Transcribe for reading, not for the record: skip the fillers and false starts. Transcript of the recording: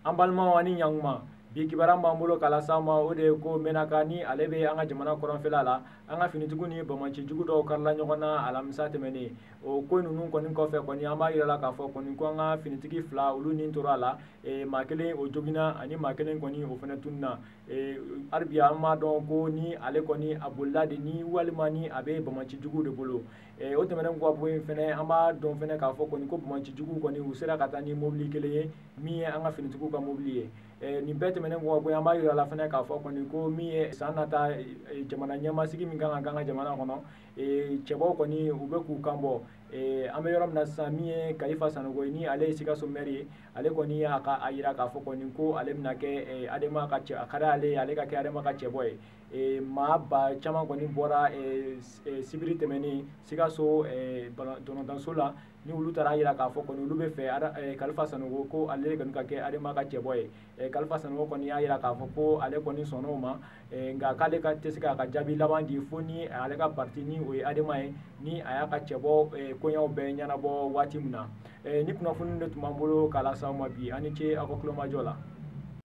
An balimaw ani ɲankuma, bi kibaruya b'an bolo k'a las'aw ma, o de ye ko Menaka ni ale bɛ an ka jamana kɔrɔnfɛla la, an ka finitigiw ni banbaanci jugu dɔw karila ɲɔgɔn na alamisa tɛmɛnen. O ko ninnu kɔni kɔfɛ kɔni, an b'a yira la k'a fɔ kɔni ko an ka finitigi 2 olu ni tora a la, maa kelen o joginna ani maa kelen kɔni o fana tununna. Hali bi an m'a dɔn ko ni ale kɔni a bolila de ni walima ni a bɛ banbaanci juguw de bolo. O tɛmɛnen kɔ bɔ yen fɛnɛ, an b'a dɔn fɛnɛ k'a fɔ kɔni ko banbaanci juguw kɔni u sera ka taa ni mobili kelen ye min ye an ka finitigiw ka mobili ye. Nin bɛɛ tɛmɛnen kɔ bɔ yen, an b'a yira la fɛnɛ k'a fɔ kɔni ko min ye san nata jamana ɲɛmasigi min kan ka k'an ka jamana kɔnɔ, cɛbaw kɔni u bɛ k'u kan bɔ. An bɛ yɔrɔ min na sisan, min ye Kalifa Sanogo ye ni ale ye Sikaso maire ye, ale kɔni y'a ka a yira k'a fɔ kɔni ko ale bɛna kɛ Adema ka cɛ, a ka d'ale ye ale ka kɛ Adema ka cɛbɔ ye. Maa ba caman kɔni bɔra sibiri tɛmɛnen Sikaso dɔnɔtanso la, ni olu taara yira k'a fɔ kɔni olu bɛ fɛ Kalifa Sanogo ko ale kɔni ka kɛ Adema ka cɛbɔ ye. Kalifa Sanogo kɔni y'a yira k'a fɔ ko ale kɔni sɔnn'o ma, nka k'ale ka tɛ se k'a ka jaabi laban di fo ni ale ka parti ni o ye Adema ye, ni a y'a ka cɛbɔ koɲɛw bɛɛ ɲɛnabɔ waati min na. Ni kunnafoni de tun b'an bolo k'a lase aw ma bi, aw ni ce aw ka tulomajɔ la.